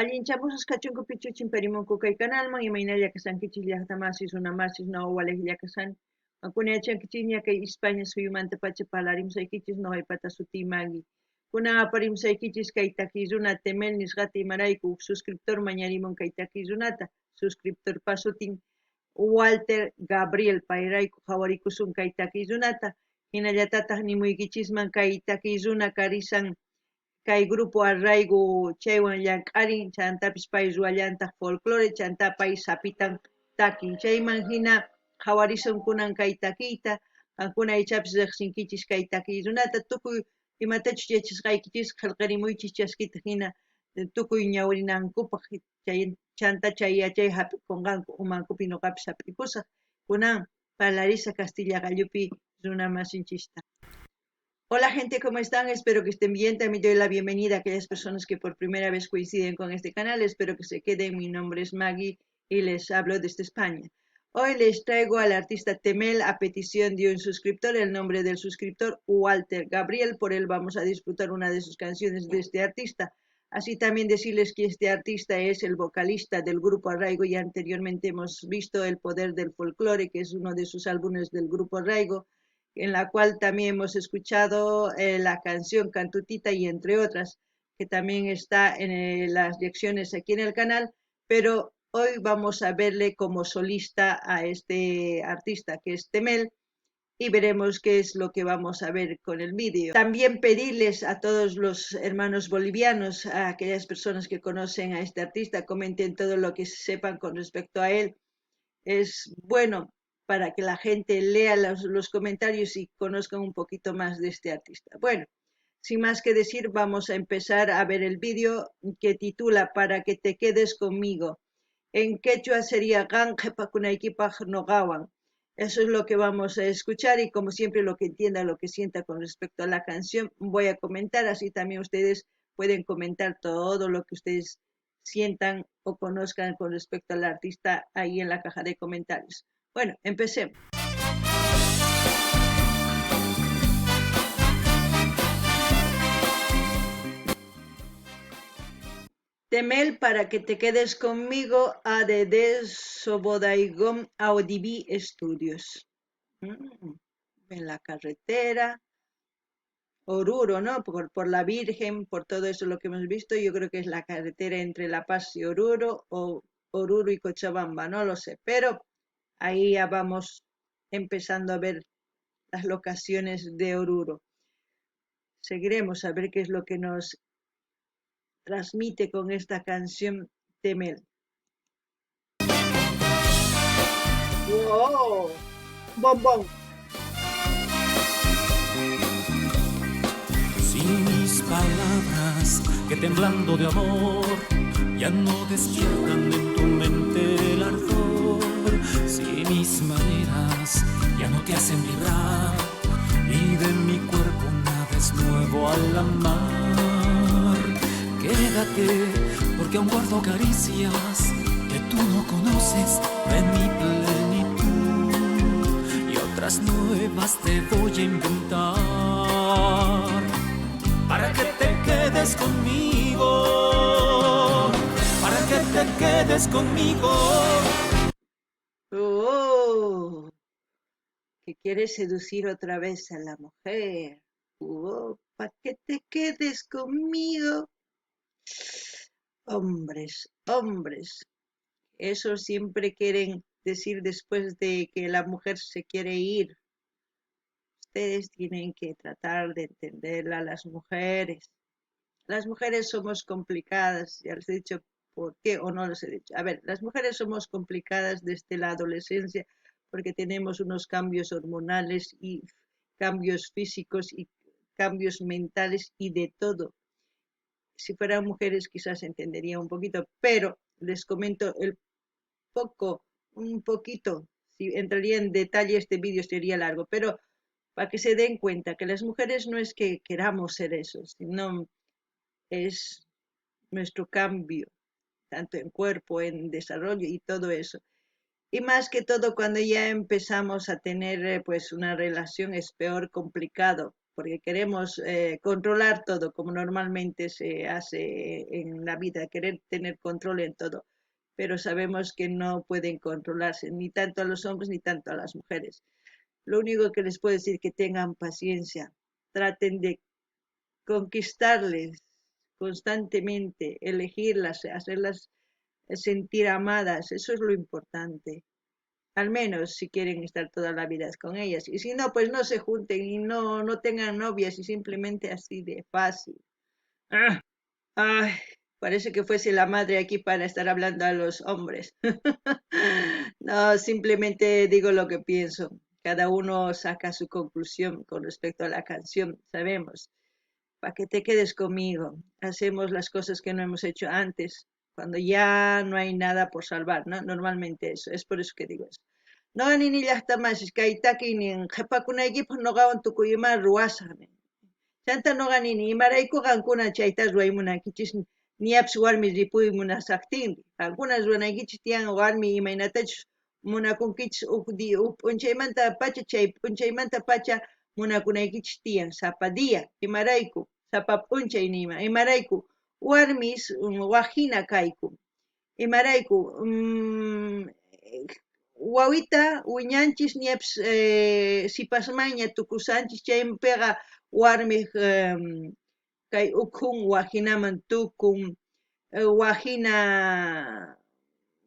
Allinchamusqas kachunku pichuchin parimunku kay kanalman, imaynalla kashankichis llaqtamasis, runamasis, noqa walejlla kashani. Qankuna yachankichisña kay Ispaña suyumantapacha parlarimusaykichis noqaypata sutiy Magui. Kunan aparimusaykichis kay takiy runa Temel nisqata imarayku uj suscriptor mañarimun kay takiy runata, suscriptorpa sutin Walter Gabriel, payrayku qhawarikusun kay takiy runata, hinallatataj nimuykichisman kay takiy runa karisan kay grupo Arraigo chaywan llank'arin, chantapis pay ruwallantaj folklore, chantá pay sapitan takin. Chayman hina qhawarisun kunan kay takiyta, qankuna ichapis rejsinkichis kay takiy runata, tukuy imatachus yachasqaykichis qhelqarimuychis chaskita hina tukuy ñawirinankupaj, chay chantá chay yachay jap'ikonqanku, umankupi noqapis jap'ikusaj. Kunan parlarisa kastilla qallupi runa masinchista. Hola gente, ¿cómo están? Espero que estén bien. También doy la bienvenida a aquellas personas que por primera vez coinciden con este canal. Espero que se queden. Mi nombre es Maggie y les hablo desde España. Hoy les traigo al artista Temel a petición de un suscriptor, el nombre del suscriptor Walter Gabriel. Por él vamos a disfrutar una de sus canciones de este artista. Así también decirles que este artista es el vocalista del grupo Arraigo y anteriormente hemos visto El Poder del Folclore, que es uno de sus álbumes del grupo Arraigo, en la cual también hemos escuchado la canción Cantutita y entre otras, que también está en las lecciones aquí en el canal, pero hoy vamos a verle como solista a este artista que es Temel y veremos qué es lo que vamos a ver con el vídeo. También pedirles a todos los hermanos bolivianos, a aquellas personas que conocen a este artista, comenten todo lo que sepan con respecto a él. Es bueno para que la gente lea los comentarios y conozcan un poquito más de este artista. Bueno, sin más que decir, vamos a empezar a ver el vídeo que titula Para que te quedes conmigo. En quechua sería Qan qhepakunaykipaj noqawan. Eso es lo que vamos a escuchar y como siempre lo que entienda, lo que sienta con respecto a la canción voy a comentar, así también ustedes pueden comentar todo lo que ustedes sientan o conozcan con respecto al artista ahí en la caja de comentarios. Bueno, empecemos. Temel para que te quedes conmigo, ADD Sobodaigón Audibi Studios. En la carretera, Oruro, ¿no? Por la Virgen, por todo eso lo que hemos visto, yo creo que es la carretera entre La Paz y Oruro, o Oruro y Cochabamba, no lo sé, pero ahí ya vamos empezando a ver las locaciones de Oruro. Seguiremos a ver qué es lo que nos transmite con esta canción Temel. ¡Wow! ¡Bombón! Si mis palabras que temblando de amor ya no despiertan en tu mente el ardor, si mis maneras ya no te hacen vibrar y de mi cuerpo nada es nuevo al amar, quédate porque aún guardo caricias que tú no conoces de mi plenitud y otras nuevas te voy a inventar para que te quedes conmigo, para que te quedes conmigo. Oh, que quiere seducir otra vez a la mujer. Oh, pa' que te quedes conmigo. Hombres, hombres, eso siempre quieren decir después de que la mujer se quiere ir. Ustedes tienen que tratar de entender a las mujeres. Las mujeres somos complicadas, ya les he dicho por qué o no les he dicho. Las mujeres somos complicadas desde la adolescencia porque tenemos unos cambios hormonales y cambios físicos y cambios mentales y de todo. Si fueran mujeres quizás entendería un poquito, pero les comento el poco, un poquito, si entraría en detalle este vídeo sería largo, pero para que se den cuenta que las mujeres no es que queramos ser eso, sino es nuestro cambio, tanto en cuerpo, en desarrollo y todo eso. Y más que todo cuando ya empezamos a tener una relación es peor, complicado. Porque queremos controlar todo, como normalmente se hace en la vida, querer tener control en todo. Pero sabemos que no pueden controlarse ni tanto a los hombres ni tanto a las mujeres. Lo único que les puedo decir es que tengan paciencia, traten de conquistarles constantemente, elegirlas, hacerlas sentir amadas, eso es lo importante. Al menos si quieren estar toda la vida con ellas. Y si no, pues no se junten y no tengan novias y simplemente así de fácil. ¡Ah! Ay, parece que fuese la madre aquí para estar hablando a los hombres. No, simplemente digo lo que pienso. Cada uno saca su conclusión con respecto a la canción, sabemos. Pa' que te quedes conmigo, hacemos las cosas que no hemos hecho antes, cuando ya no hay nada por salvar, ¿no? Normalmente eso, es por eso que digo eso. Noqa nini llaqtamasis kay takiynin qhipakunaykipaq noqawan tukuy ima ruwasaq nin. Chanta noqa nini imarayku qankuna chayta ruway munankichis ñapis warmi ripuy munasaqtinri. Qankuna ruwanaykichis tiyan warmi imaynatachus munakunkichis uj p'unchaymanta pacha chay p'unchaymanta pacha munakunaykichis tiyan sapa día imarayku sapa p'unchay nima imarayku warmis wajina kayku imarayku wawita wiñanchis ñapis sipasmanña tukusanchis chaypiqa warmiq kay ukhun wajinaman tukun wajina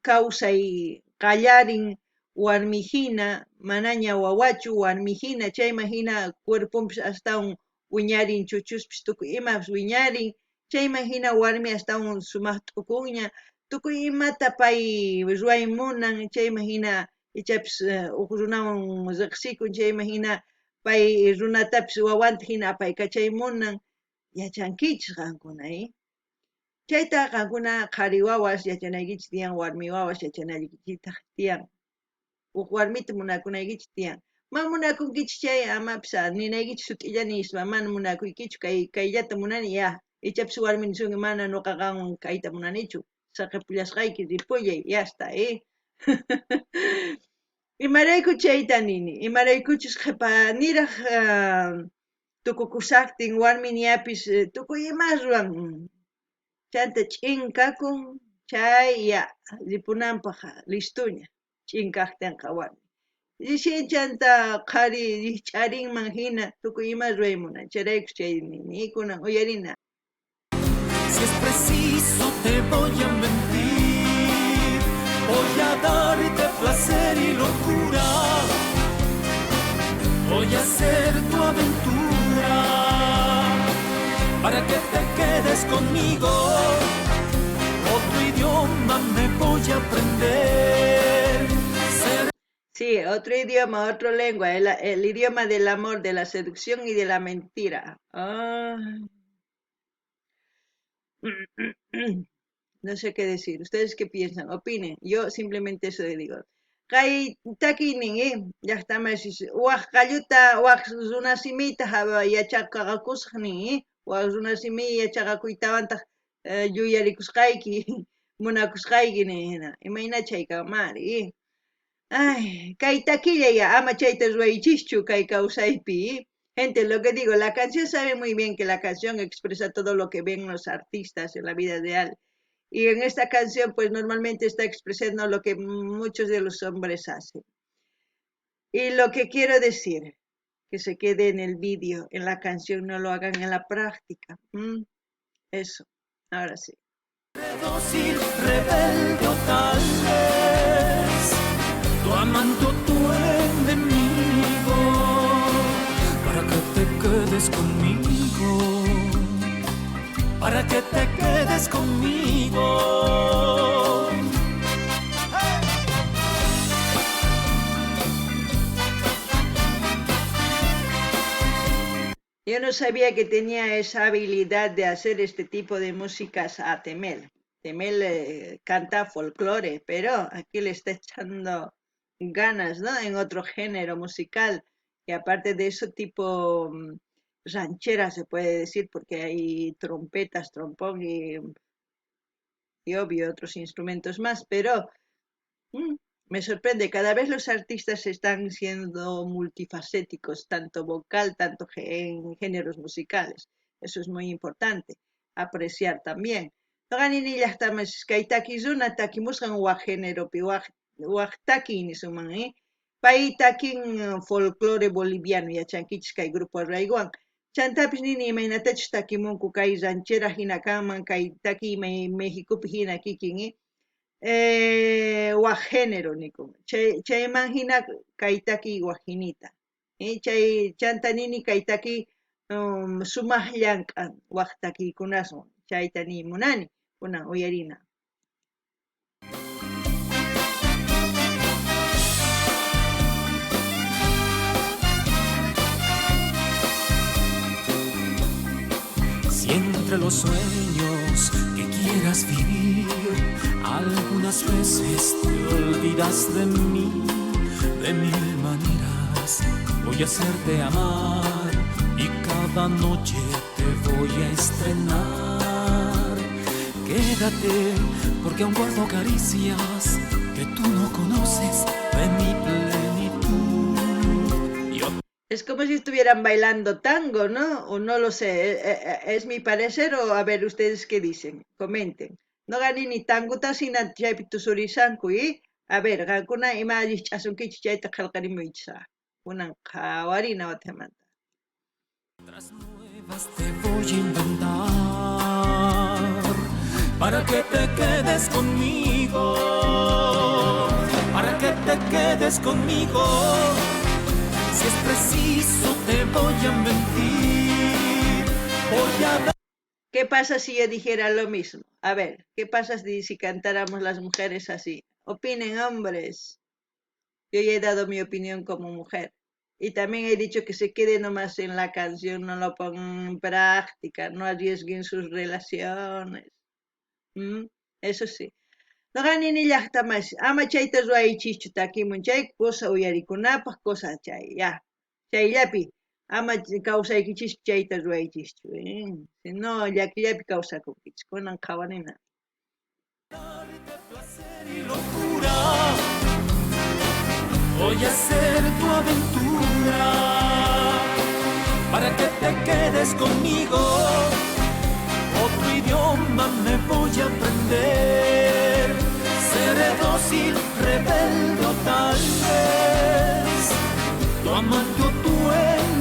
kawsay qallarin warmijina manaña wawachu warmijina chayman hina cuerponpis astawan wiñarin chuchuspis tukuy imapas wiñarin chayman hina warmi astawan sumaq t'ukunña tukuy imata pay ruway munan chayman hina ichapis uj runawan riqsikun chayman hina pay runatapis wawanta hina apaykachay munan yachankichis qankuna Chayta qankuna qhari wawas yachanaykichis tiyan warmi wawas yachanaykichistaq tiyan uj warmita munakunaykichis tiyan ma munakunkichis chay amapis ninaykichis sut'illa nispa mana munakuykichu kayllata munani ya ichapis warmi nisunki mana nuqa qanwan kayta munanichu saqipullasqayki ripullay ya está Imarayku chayta nini imaraykuchus qhipa niraq tukukusaqtin warmi ñapis tukuy ima ruwan chanta ch'in kakun chay ya ripunanpaq listuña ch'in kaqtinqa warmi recién chanta qhari rikch'arinman hina tukuy ima ruway munan chayrayku chay nini kunan uyarina. Si es preciso te voy a mentir, voy a darte placer y locura, voy a ser tu aventura, para que te quedes conmigo, otro idioma me voy a aprender. Sí, otro idioma, otra lengua, el idioma del amor, de la seducción y de la mentira. Ah. No sé qué decir. ¿Ustedes qué piensan? Opinen. Yo simplemente eso digo. Kay takiynin, llaqtamasis waj qalluta, waj runasimita yachaqakusaq nin, waj runasimi yachaqakuytawantaq yuyarikusqayki, munakusqayki nin hina. Imayna chay kanmari, Ay, kay takilla ya, ama chayta ruwaychischu kay kawsaypi. Gente, lo que digo, la canción sabe muy bien que la canción expresa todo lo que ven los artistas en la vida real. Y en esta canción, pues normalmente está expresando lo que muchos de los hombres hacen. Y lo que quiero decir, que se quede en el vídeo, en la canción, no lo hagan en la práctica. Eso, ahora sí. Dócil, rebelde o tal vez, tu amante o tu enemigo, para que te quedes conmigo, para que te quedes conmigo. Yo no sabía que tenía esa habilidad de hacer este tipo de músicas a Temel. Temel canta folclore, pero aquí le está echando ganas, ¿no? En otro género musical. Y aparte de eso, tipo ranchera se puede decir, porque hay trompetas, trompón y obvio otros instrumentos más, pero Me sorprende, cada vez los artistas están siendo multifacéticos, tanto vocal, tanto en géneros musicales. Eso es muy importante, apreciar también. Noqa nini llaqtamas kay taki runa takimusqan wak generopi, wak takiy nisunman, eh? Pay takin folclore boliviano, yachankichis kay Grupo Arraigowan. Chantapis nini imaynatachus takimunku kay ranchera hina kanman, kay takiy Mexicopi hina kikin, eh? Wak género nikun. Chayman hina kay takiy wak hinita. Chay chanta nini kay takiy sumaq llank'an wak takiykunaswan. Chayta ni munani, kunan uyarina. Si entre los sueños que quieras vivir, algunas veces te olvidas de mí, de mil maneras voy a hacerte amar y cada noche te voy a estrenar. Quédate, porque aún guardo caricias que tú no conoces de mi plenitud. Yo Es como si estuvieran bailando tango, ¿no? O no lo sé, es mi parecer, o a ver ustedes qué dicen, comenten. Noqa nini tangota hina chaypi tusurishanku, ¿eh? A ver, qankuna ima allich'asunkichis chayta qhelqarimuychis. Kunan qhawarina watamanta. Otras nuevas te voy a inventar para que te quedes conmigo, para que te quedes conmigo. Si es preciso te voy a mentir, voy a dar. ¿Qué pasa si yo dijera lo mismo? A ver, ¿qué pasa si cantáramos las mujeres así? Opinen, hombres. Yo ya he dado mi opinión como mujer. Y también he dicho que se quede nomás en la canción, no lo pongan en práctica, no arriesguen sus relaciones. Eso sí. Noqa nini llaqta masi, ama chayta ruwaychischu takimun chay cosa uyarikunapaq, cosa chay, ya. Chayllapi, ama kawsaykichispi chayta ruwaychischu, eh? Si no, llakillapi kawsakunkichis. Kunan qhawarina. Darte placer y locura. Voy a hacer tu aventura para que te quedes conmigo. Otro idioma me voy a aprender. Seré dócil, rebelde o tal vez tu amante o tu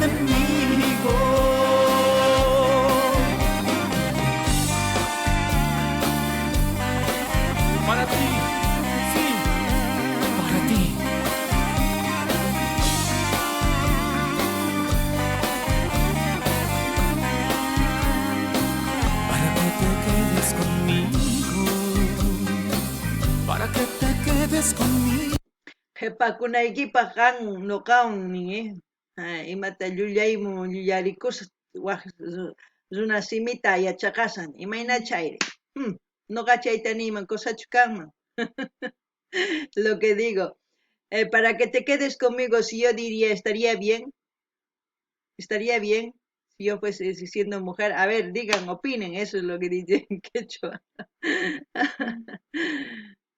enemigo. Para ti, sí, para ti. Para que te quedes conmigo, para que te quedes conmigo. Qhipakunaykipaq qan noqawan nin, eh? Imata llullaymu llullarikusaq waj runa simita yachaqasan, imayna chayri. Noqa chayta niyman cosachu kanman. Lo que digo, para que te quedes conmigo, si yo diría, estaría bien, estaría bien si yo fuese siendo mujer. A ver, digan, opinen, eso es lo que dicen en quechua.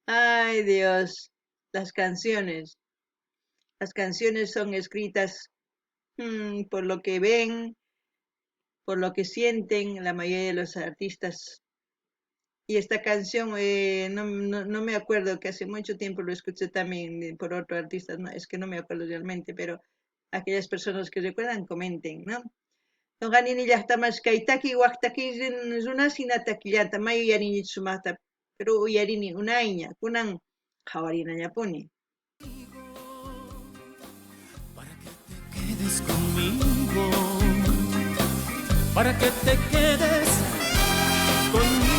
Ay, Dios, las canciones. Las canciones son escritas por lo que ven, por lo que sienten la mayoría de los artistas. Y esta canción, no me acuerdo, que hace mucho tiempo lo escuché también por otro artista, no, es que no me acuerdo realmente, pero aquellas personas que recuerdan, comenten, ¿no? Noqa nini llaqtamas kay taki wak taki runa hina takillanta may uyarini sumaqta, pero uyarini unayña, kunan qhawarinañapuni. Para que te quedes conmigo, para que te quedes conmigo.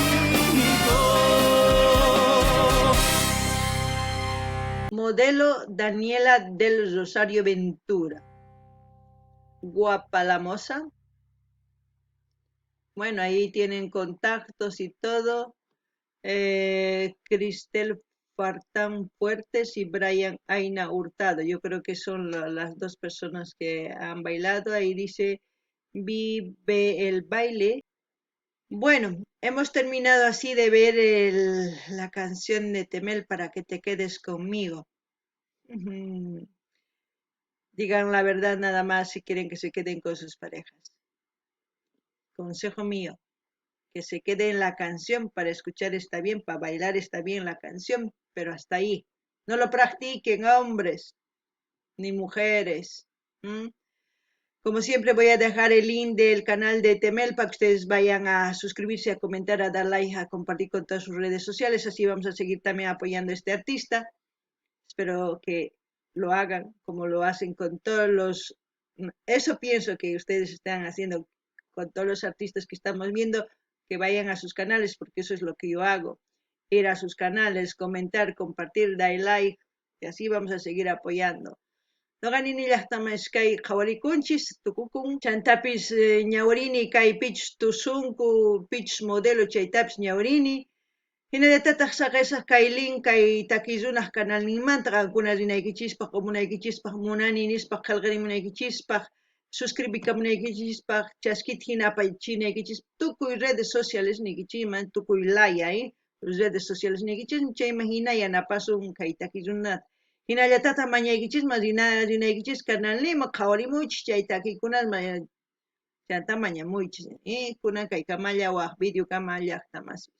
Modelo Daniela del Rosario Ventura. Guapa la moza. Bueno, ahí tienen contactos y todo. Cristel Fartán Fuertes y Brian Aina Hurtado. Yo creo que son las dos personas que han bailado. Ahí dice, vive el baile. Bueno, hemos terminado así de ver la canción de Temel para que te quedes conmigo. Digan la verdad nada más si quieren que se queden con sus parejas. Consejo mío, que se quede en la canción, para escuchar está bien, para bailar está bien la canción, pero hasta ahí. No lo practiquen, hombres, ni mujeres. Como siempre voy a dejar el link del canal de Temel para que ustedes vayan a suscribirse, a comentar, a dar like, a compartir con todas sus redes sociales. Así vamos a seguir también apoyando a este artista. Espero que lo hagan como lo hacen con todos los... Eso pienso que ustedes están haciendo con todos los artistas que estamos viendo, que vayan a sus canales, porque eso es lo que yo hago. Ir a sus canales, comentar, compartir, dar like, y así vamos a seguir apoyando. Noqa nini llaqtaman kay qhawarikunchis tukukun chantapis ñawrini kay pichus tusunku pichus modelo chaytapis ñawrini hinallatataq saqesaq kay link kay takiy runaq canalninmanta qankuna rinaykichispaq qomunaykichispaq munani nispa qhelqarimunaykichispaq suscribikamunaykichispaq chaskita hina apachinaykichispaq tukuy redes sociales niykichikman tukuy laya redes sociales niykichikman chayman hina yanapasun kay takiy runata. Hinallatataq mañaykichisman rinaykichis canalninman qhawarimuychis chay takiykunasman chanta mañamuychis. Kunan kaykamalla waj video kama llaqta masis.